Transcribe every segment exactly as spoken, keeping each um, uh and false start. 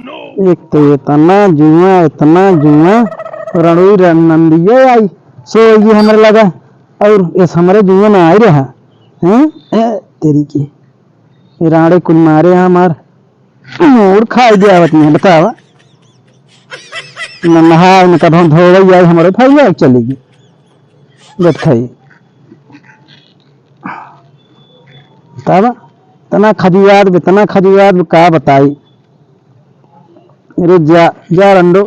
एक तो इतना जुआ, इतना जुआ, रणवीर नंदिया आई, सो ये हमरे लगा, और इस हमरे जुआ ना आई रहा। हैं? ए, तेरी की। ये राड़े कुल मारे हमार, मूड़ खाई दिया आवत नहीं, बतावा। न नहाए, न कभो धोवे आई, हमरे भैया चली गई। गट खाई। बतावा, इतना खजुआत बे, इतना खजुआत बे, का बताई। अरे जा, जा रंडो,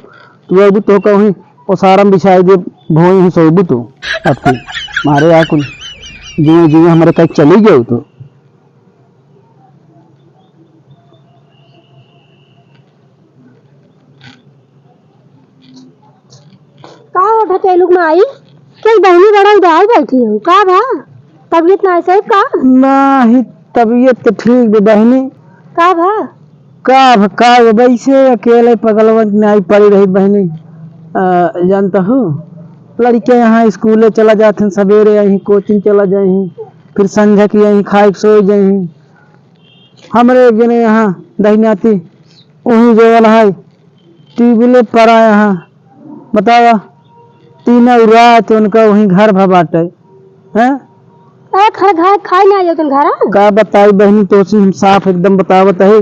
तू अबू तो कहूँ ओसारम बिछाई दे, भोई ही सोबू तू। अब तू मारे आ कुल, जियो जियो हमरे कहीं चली गयो तू। का हो ढकेलू माई? के बहिनी बड़ा उदास बैठी हो, का भा? तबीयत ना सही का? नाही, तबीयत तो ठीक बे बहिनी। का भा? का भा, का भा, वैसे अकेले पगलवन की नाई पड़ी रही बहिनी। आ, जानता हूँ, लड़के यहाँ स्कूले चला जाते हैं, सवेरे यहीं कोचिंग चला जाए हैं, फिर संझा की यहीं खाए के सो जाए हैं। हमरे एक जने यहाँ दहिनाती, वहीं जवन है, ट्यूबवेले पड़ा यहाँ, बतावा, तीनों रात उनका वहीं घर भा बाटे, हैं? ए, खर घाय खाए ना आयो तुम घरा? का बताई बहिनी, तोसी हम साफ एकदम बतावत है,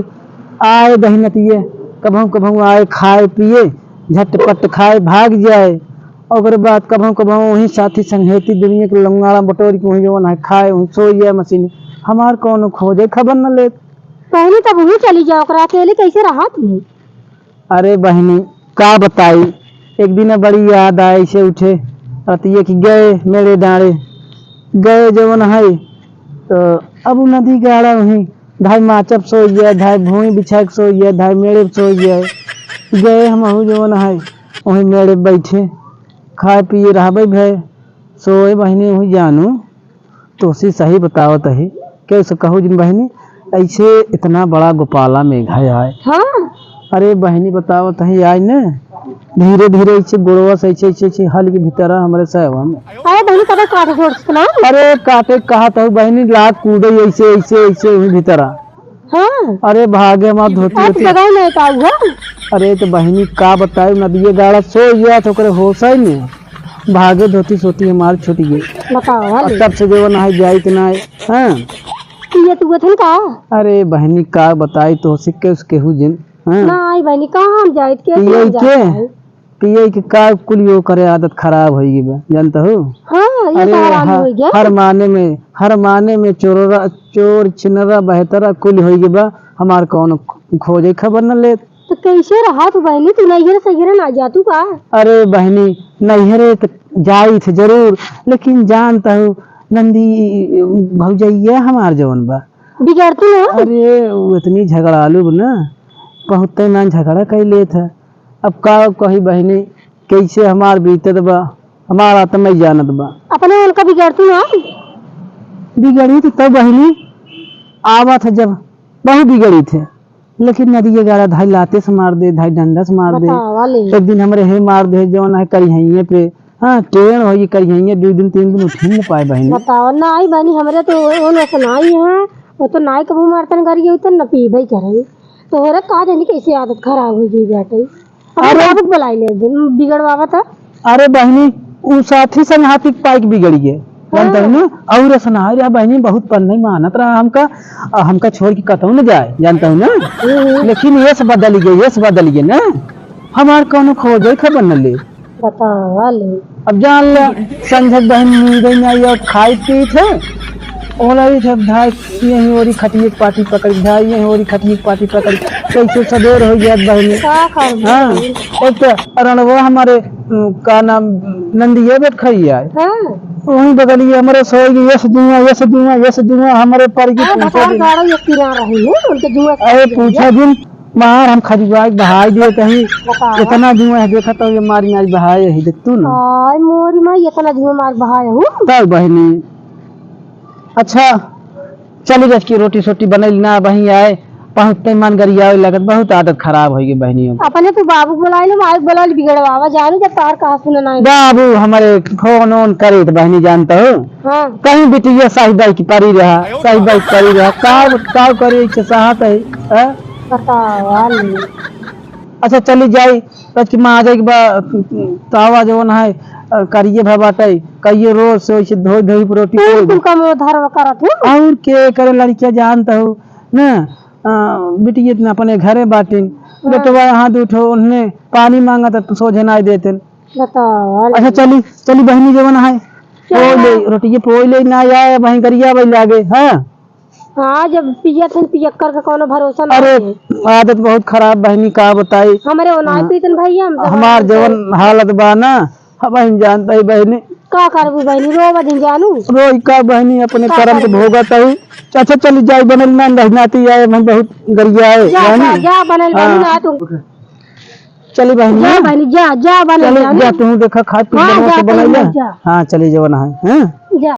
आए दहिनतिये, कभों कभों आए खाए पिए, झटपट खाए भाग जाए, ओकरे बाद कभों कभों वहीं साथी संघेती दुनिया के लंगाड़ा बटोरी के वहीं जवन है खाए, वहीं सो जाए मशीन। हमार कौनो खोजे खबर न लेत। बहिनी, तब वहीं चली जाओ, ओकरा अकेले कैसे रहा तुम? अरे बहिनी, का बताई, एक दिन बड़ी याद आए, ऐसे उठे रतिये कि गए मेड़े डाँड़े, गए जवन है, तो अब उ नदी गाड़ा वहीं धाई माचब सो गया, धाई भूमि बिछा के सो गया, धाई मेड़े पे सो गया। गए हमहू जवन है, वहीं मेड़े बैठे, खाए पिए रहबे भय, सोए बहिनी वहीं जानू। तोसी सही बतावत ही, कैसे कहू जिन बहिनी, ऐसे इतना बड़ा गोपाला मेघा आए। हाँ। अरे बहिनी बतावत ही, आए न, धीरे धीरे ऐसे गोड़वा से ऐसे, ऐसे, ऐसे हल के भीतरा हमरे सैवा में। अरे बहिनी, कबे काटे छोड़ सकना? अरे काटे कहा तो बहिनी, लाग कूदे ऐसे, ऐसे, ऐसे वही भीतरा। हाँ। अरे भागे हमार धोती आप होती। जगह नहीं पाऊ है। अरे तो बहिनी का बताई, नदिये गाड़ा सो गया तो ओकरे होश है नहीं। भागे धोती सोती हमार छूट गई। बताओ, हाँ और ले। तब से देवन है जाइत ना है। हाँ। पिए तू गथन का? अरे बहिनी का बताई तो सिक्के उसके हु जिन। हाँ। ना आई बहिनी, कहाँ हम जाइत के पिए हम जाइत के? है? पिए के का कुल यो करे आदत खराब होई गई बा, जानता हो? हाँ, ये अरे तो हराम हा-, हो गया। हर माने में, हर माने में चोररा, चोर छिनरा बहतरा कुल होई गई बा। हमार कौन खोजे खबर न लेत। तो कैसे रहा तू बहिनी, तू नैहर सैहरे ना जा तू का? अरे बहिनी, नैहरे त जाई थे जरूर, लेकिन जानता हूँ नंदी भौजैया हमार जवन बा। बिगड़ती ना? अरे उ इतनी झगड़ालू बा ना, बहुते ना झगड़ा कर लेत है। अब का कही बहिनी, कैसे हमार बीतत बा, हमार आत्मा ही जानत बा। अपने उनका बिगड़ती ना? बिगड़ी तो तब बहिनी आवत है जब बहु बिगड़ी थे। लेकिन नदिये गाड़ा धाई लाते से मार दे, धाई डंडा से मार दे। बतावा ले। एक दिन हमरे हे मार दे, जौन है करिहइये पे, हाँ, टेढ़ होई करिहइये, दो दिन, तीन दिन उठ ही न पाए बहिनी। बतावा, नाई बहिनी, हमरे तो ओन ऐसे नाई है, वो तो नाई कबू मारतन करिए, तो न पीबे करे। तो हो रहा, का जानी कैसे आदत खराब हो गई बाटे। अब अरे बाबू के बुलाई ले, बिगड़वावा था। अरे बहिनी, उ साथी संघाती के पाई के बिगड़ी है, जानता हूँ ना। हाँ। और ऐसा ना रहा बहिनी, बहुत पन्ने मानत रहा हमका, आ, हमका छोड़ के कतहु न जाए, जानता हूँ ना। हम्म। लेकिन यस बदल गए, यस बदल गए ना, हमार कौनो खोजे खबर न ले। बतावा ले। अब जान ले, संझक बहिन नींद में आई और खाई पी थे, ओलाई थे धाई, यहीं ओरी खटिए के पाटी पकड़, धाई यहीं ओरी खटिए के पाटी पकड़, कैसे सबेर हो गया बहिनी। का करबो? हाँ, एक तो रणवा हमारे, उम, का नाम, नंदिये बेट खड़ी है। हाँ। वहीं बगलिए हमारे सोई गई, यस जुआ, यस जुआ, यस जुआ, हमारे पर की हाँ, पूछा बताओ, दिन। गाड़ा ये किरा रही है, उनके जुआ अरे, से पूछा दिन, मार हम खजुआई बहाई दिए कहीं। बताओ। इतना जुआ है, देखा तो ये मारी मारी बहाए ही, देख तू ना। हाय, मोरी माई, इतना जुआ मार बहाए हूँ। तब बहिनी, अच्छा, चली रह की रोटी सोटी बनैल ना, वहीं आए, पहुँचते मन गरियावे लगत, बहुत आदत खराब होई गई बहनियों की। अपने तू बाबू बुलाई लो, माई बुलाई लो, बिगड़वावा जाने जब तार कहा सुने ना। बाबू हमारे फोन ओन करे तो बहनी जानता हो। हाँ। कहीं बिटिया साहिबाई की परी रहा, साहिबाई की परी रहा, का, का करे इच्छा चाहत है, हाँ? बतावा ले। अच्छा, चली जाई, आज की माँ आ जाई के बा, तावा जवन है, अ, करिए भा बाटई, कहिए रोज से वैसे धोई धोई रोटी पोई कुल दे। काम वो धरवा करत हूँ। और के करे लड़किया जानत हो ना, अ, बिटिया इतना अपने घरे बाटिन, हाँ। बेटवा यहाँ दू ठो उन्हें पानी मांगा त सोझे नाई देतेन। बताओ, अच्छा, चली, चली बहिनी जवन है, क्या? पोई ले, रोटिये पोई ले, ना आए, वहीं गरिया वही लागे, हाँ। हाँ, जब पियत हन, पियक्कर के कोनो भरोसा ना अरे, है। आदत बहुत खराब बहिनी, का बताई? हमरे वो ना हाँ। पीतन भैया, हम तो हमार बड़ा जवन हालत बा ना, हम ही जानत है बहिनी। का करबू बहिनी, रो बदिन जानू। रोई का बहिनी, अपने का करम के करबू? भोगत है। अच्छा, चली जाई, बनल ना, नाती आए, हम बहुत गरिया है, जा, जानी? जा, जा, बनल हाँ। बनी ना तू। चली बहिनी, जा हाँ? बहिनी, जा, जा, बनल चली, जानू। जा, तू देखा, खा पी हाँ, बनवा जा, के तू बनैला। जा। हाँ, चली जवन है, हाँ? जा।